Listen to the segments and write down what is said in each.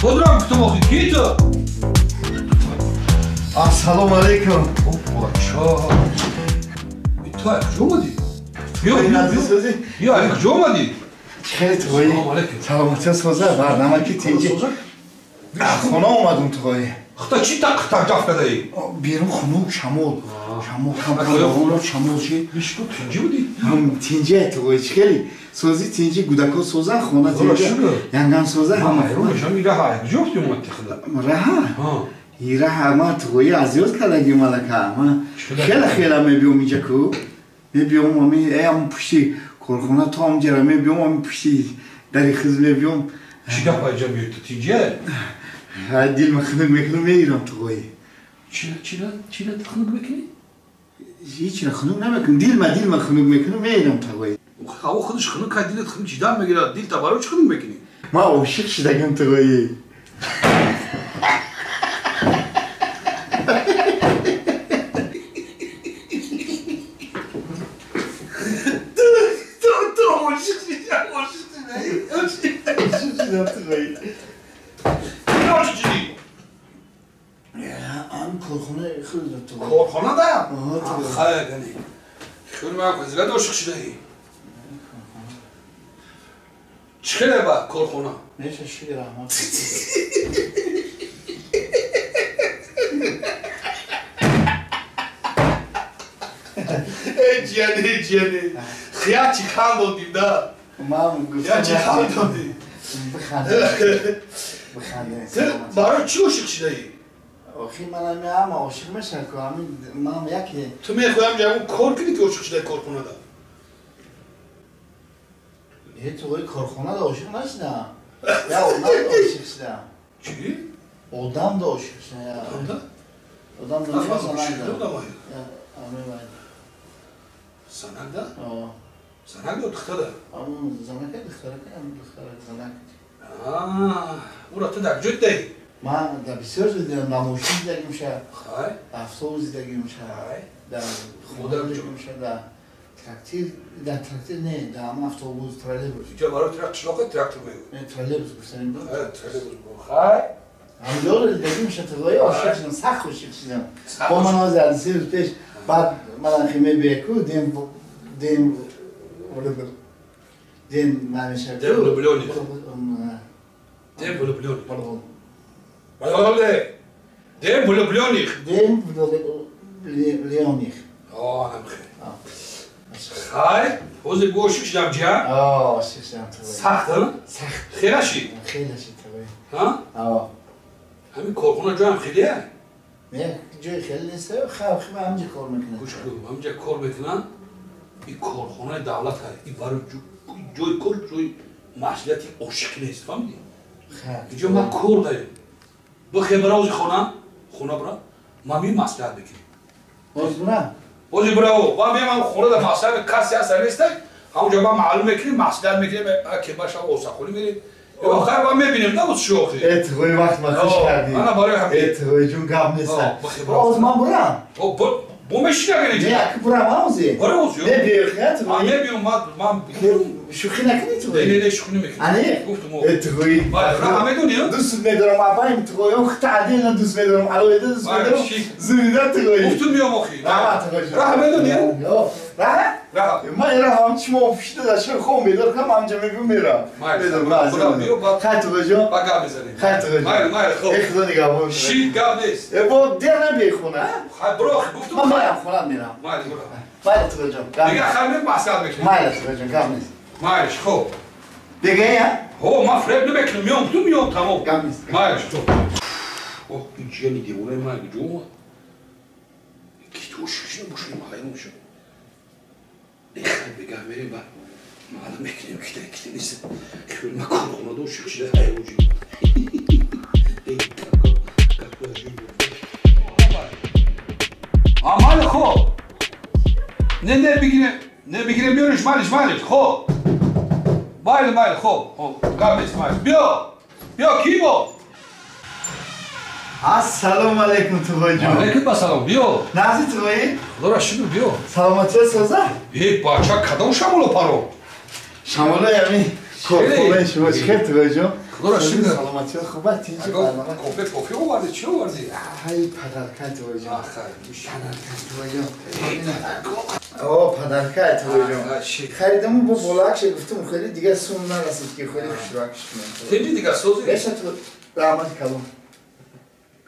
Бодрам гуфтам охи ки ту? Ассалому алайкум. Бача. Ту аз куҷо омадӣ? Биё, биё, аз куҷо омадӣ? Хеле туғоӣ. Саломатия соза, барномаки тинҷи. Хона омадум туғоӣ. Худо чӣ так таҷаф кардаӣ? Берун хунук шамол. Шамол кам-кам шамол ши. Бишку тинҷи будӣ? Ҳам тинҷи туғоӣ чӣ хеле? Сози тинҷи гудако соза, хона тинҷи. Янган соза ҳама. Ҳайрон мешавам, ин раҳа куҷо ёфтӣ омадӣ худо? Раҳа? Ин раҳа ма туғоӣ аз ёд кардаги малака. Ма хеле хеле мебиём инҷа ку. Мебиём ами ам пушти корхона то амҷара мебиём ами пушти дари хиз мебиём. Чӣ гап аҷа меёй ту тинҷи? Дилма хунук мекунам меирам туғоӣ. Чира хунук мекунӣ? Ҳечра хунук намекунам. Дилма хунук мекунам меирам туғоӣ. Ҳаво худаш хунук кай дилат хунук ҷидан мегирад. Дил та барои чӣ хунук мекунӣ? Ман ошиқ шудагим туғоӣ. Ту ошиқ шудӣ, ошиқ шудӣ, ошиқ шудам туғоӣ. Корхона худ ту. Корхона да? Хайр, гани. Хеле ман фазилат ошиқ шудаӣ. Чӣ хеле ба корхона? Меша шукр раҳмат. Эй ҷияни, ҷияни. Хия чӣ хан додӣ да? Ман гуфтам. Я чӣ хан додӣ? Биханде. Биханде. Барои чӣ ошиқ шудаӣ? Охи манам ҳама ошиқ мешавам ку ҳамин ман яке. Ту мехоҳам ягон кор кунӣ ки ошиқ шудаи корхонада? Не, туғои корхонада ошиқ нашудам. Я одамда ошиқ шудам. Чӣ? Одамда ошиқ шудам. Одамда? Одамда не, занакда. Занакда? Занак ё духтара? Занака духтарака, духтарак занак. Ура ту дар ҷой даҳӣ? Ман дар бисёр ҷой дидам, дар мошин зидагим ша, автобус зидагим ша, дар хона зидагим ша, дар трактир, дар трактир не, дар ҳама автобус, троллейбус. Инҷо барои қишлоқи трактор мегӯ? Не, троллейбус гуфтанем. Троллейбус. Хай? Ҳамҷоро зидагим ша, туғои ошиқ шудам, сахт ошиқ шудам. Бо ман ҳозир аз 3 рӯз пеш баъд ман химе беку, дем дем дем намешав. Дем влюблённых. Дем влюблённых. Дем влюблённых. Дем влюблённых. О, намхе. Хай, ҳозир гӯ ошиқ шудам ҷа? Ошиқ шудам туғои. Сахт, Сахт. Хела шид? Хела шид туғои. Ҳа? Ҳамин корхона ҷоям хелия? Не, ҷои хеле нест, хай ҳамҷа кор мекунад. Гӯш кун, ҳамҷа кор мекунанд, ин корхонаи давлат ҳай, ин барои ҷои кор, ҷои масъулияти ошиқӣ нест, фаҳмидӣ? Инҷо ман кор даем. Бихе бира ози хона, хона бира, ман ми маслиҳат мекунем. Оз бира? Ози бира о, ман меям хона да маслиҳат, касе ҳаст нестай, ҳамонҷо ман маълум мекунем, маслиҳат мекунем, ки баша осахонӣ мерем. Охир ман мебинем, да шӯхӣ. Э туғои вақт ма хуш кардӣ. Ана барои ҳамин. Э туғои ҷун гап нест. Оз ман бурам. Бо мешина гирӣ? Не, аки бурам ози. Барои ози? Не, биёхия туғои. Ман мебиём, ман шӯхӣ накунӣ туғои. Не, не, шӯхӣ намекунам. Ане? Гуфтум. Э туғои. Раҳа медонӣ? Дӯст медорам, абаим туғои, хта отдельно дӯст медорам, алоҳида дӯст медорам. Зурида туғои. Гуфтум меём охи. Раҳа туғои. Раҳа медонӣ? Раҳа? Раҳа. Ман раҳам чимо пушта дар шур хом бедор кунам, ҳамҷа мебиём мерам. Хай туғои ҷон. Ба гап мезанем. Хай туғои ҷон. Майли, майли, хоб. Э худо нигаҳбон. Шид гап нест. Э бо дер набиёй хона? Хай биро охи, гуфтум. Ман мерам, хона мерам. Майли, биро. Майли туғои ҷон. Дига хай меб маслиҳат мекунем. Майли туғои ҷон, гап нест. Майлиш, хоб. Бегая? Ҳо, ман фиреб намекунам, меём, гуфтум меём, тамом. Гап нест. Майлиш, хоб. Оҳ, ин ҷияни девонаи ман куҷо омад? Ки ту ошиқ шуда бошӣ, ман ҳайрон шудам. Хай бегаҳ мерем ба маълум мекунем ки ки нест. Хел ман корхонада ошиқ шуда ҳайрон шудам. Амали хоб. Не, не бигирем, не бигирем биёриш, малиш, малиш, хоб. Майли, майли, хоб, хоб, гап нест, майли. Биё, биё, ки бо? Ассалому алайкум туғои ҷон. Алайкум ассалом, биё. Нази туғои? Худоро шукр, биё. Саломатия соза? Э, бача, кадом шамоло паро? Шамолои ҳамин Корхонаи шумо чӣ хел, Туғоҷон? Худоро шукр. Саломатиё хуб аст? Тинҷи барнома. Кофе кофе овардӣ, чӣ овардӣ? Ҳай, подарка, Туғоҷон. Подарка, Туғоҷон. О, подарка, Туғоҷон. Харидаму бо болоакша гуфтум, хеле дигар сум нарасид, ки хеле хушрӯакш кунем. Тинҷи дигар созӣ? Беша, раҳмати калон.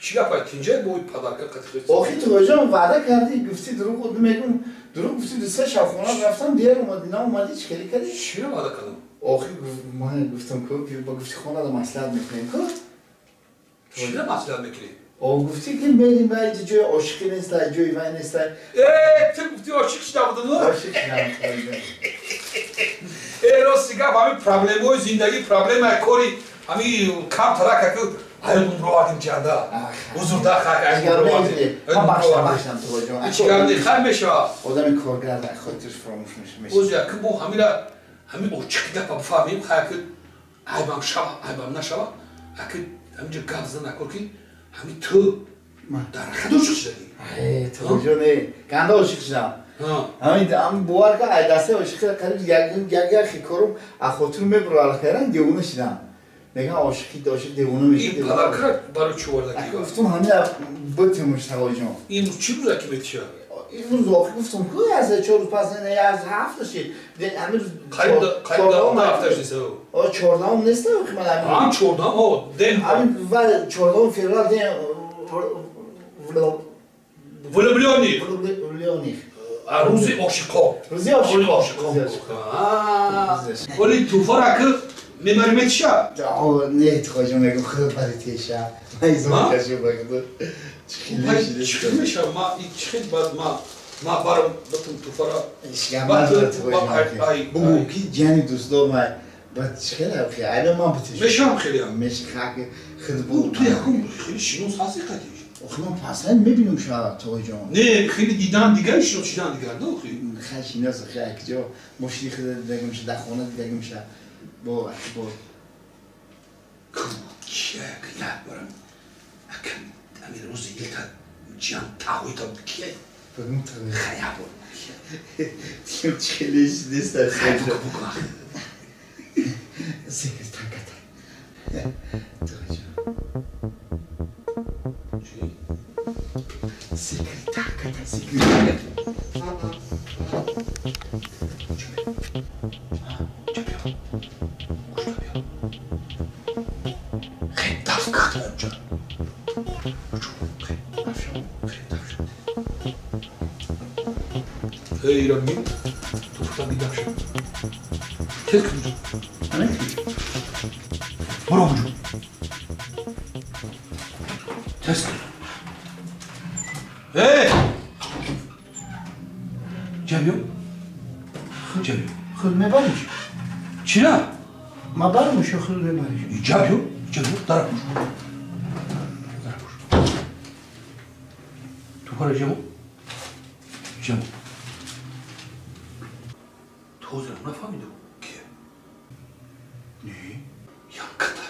Чӣ гапа, тинҷай бо подарка қатиқ? Охи, Туғоҷон, ваъда кардӣ, гуфтӣ дурӯғ мегум, дурӯғ гуфтӣ, ду се шаб хона рафтам, дер омадӣ, наомадӣ, чӣ хеле кардӣ? Чиро ваъда кардам? Охи, ман гуфтам, ку ба гуфти хонада маслиҳат мекунем, ку. Чиро маслиҳат мекунӣ? О, гуфтӣ, ки мерим ба ҷои ошиқӣ нестай, ҷои вай нестай. Э, ту гуфтӣ ошиқ шуда будум? Ошиқ шудам. Э, рости гап, ҳамин проблемаҳои зиндагӣ, проблемаи кори ҳамин кам тарака, ку аюдум ровардим ҷанда. Узурда хай аюдум ровардим. Ман бахшам, бахшам, Туғоҷон. Чӣ гап не, хай мешавад. Одами коргар хотирш фаромӯш мешавад. Оз як мо ҳамира ҳамин очиқи гапа бифаҳмем, хай ки айбам шава, айбам нашава, аки ҳаминҷо гап зада накор, ки ҳамин ту дар ҳақиқат ошиқ шудагӣ? Туғоҷон, э, ганда ошиқ шудам. Ҳамин бовар ка, ай дастаи ошиқи қариб як як корум аз хотир мебуро, аллакайран девона шудам. Мегам, ошиқи ошиқ девона мешавад. Ин подаркара барои чӣ овардагӣ? Гуфтум, ҳамина битимуш, Туғоҷон. Имрӯз чӣ рӯза ки метиша? Имрӯз, охи, гуфтум, ку аз 4 рӯз пас, не, аз ҳафта шид. Ҳамин ҳафташ нест. 14-ум нест, охи, ман ҳам 14-ум, о, ден. Ҳамин ва 14 феврал ден влюблённый. Влюблённый. Рӯзи ошиқо. Рӯзи ошиқо. Вале тӯҳфара ки мебари, метиша? Не, Туғоҷон, мегум, худо бари теша. Ман изон кашем ба худо. Чӣ мешава? Ма чӣ хел баъд ма барам битум тӯҳфара? Бугу, ки ҷани дӯстдор май. Баъд чӣ хел, айна ман битеш. Мешавам хелеам. Меш, хаки худ бу. Ту якум хеле шинос ҳасти қатиш? Охи, ман паслан мебинам шава, Туғоҷон. Не, хеле дидан дигар, шинос шидан дигар, да, охи? Хай, шинос, охи, якҷо мошини худ дидагим ша, дар хона дидагим ша. Бо бо. Кия як барам. Акам ами рӯзи илта ҷан тағоита кия? Бигум, Туғоҷон. Хай, як бор. Чӣ хеле нест. Хай, буку, буку. Секретарката. Туғоҷон. Чӣ? Секретарката, секретарката. Ира ми туфта бидаш. Тез кунҷо. Буро муҷо. Тез кун. Эй! Ҷабиё? Ҷабиё. Худ мебариш? Чира? Ма бармуш, худ мебариш. Ҷабиё? Ҷабиё, дарапуш. Дарапуш. Туфара ҷамо? Ҷамо. Тозирам нафаҳмидам, ки Не. Янката.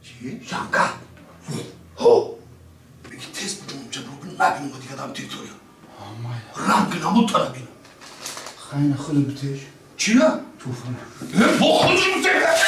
Чӣ? Янка. Ҳо! Беги, тез будум, ҷабро набинум дигар дам территория. Ранг намудта набинум. Хайна, худ битеш. Чия? Туфара. Э, бо худ битеш!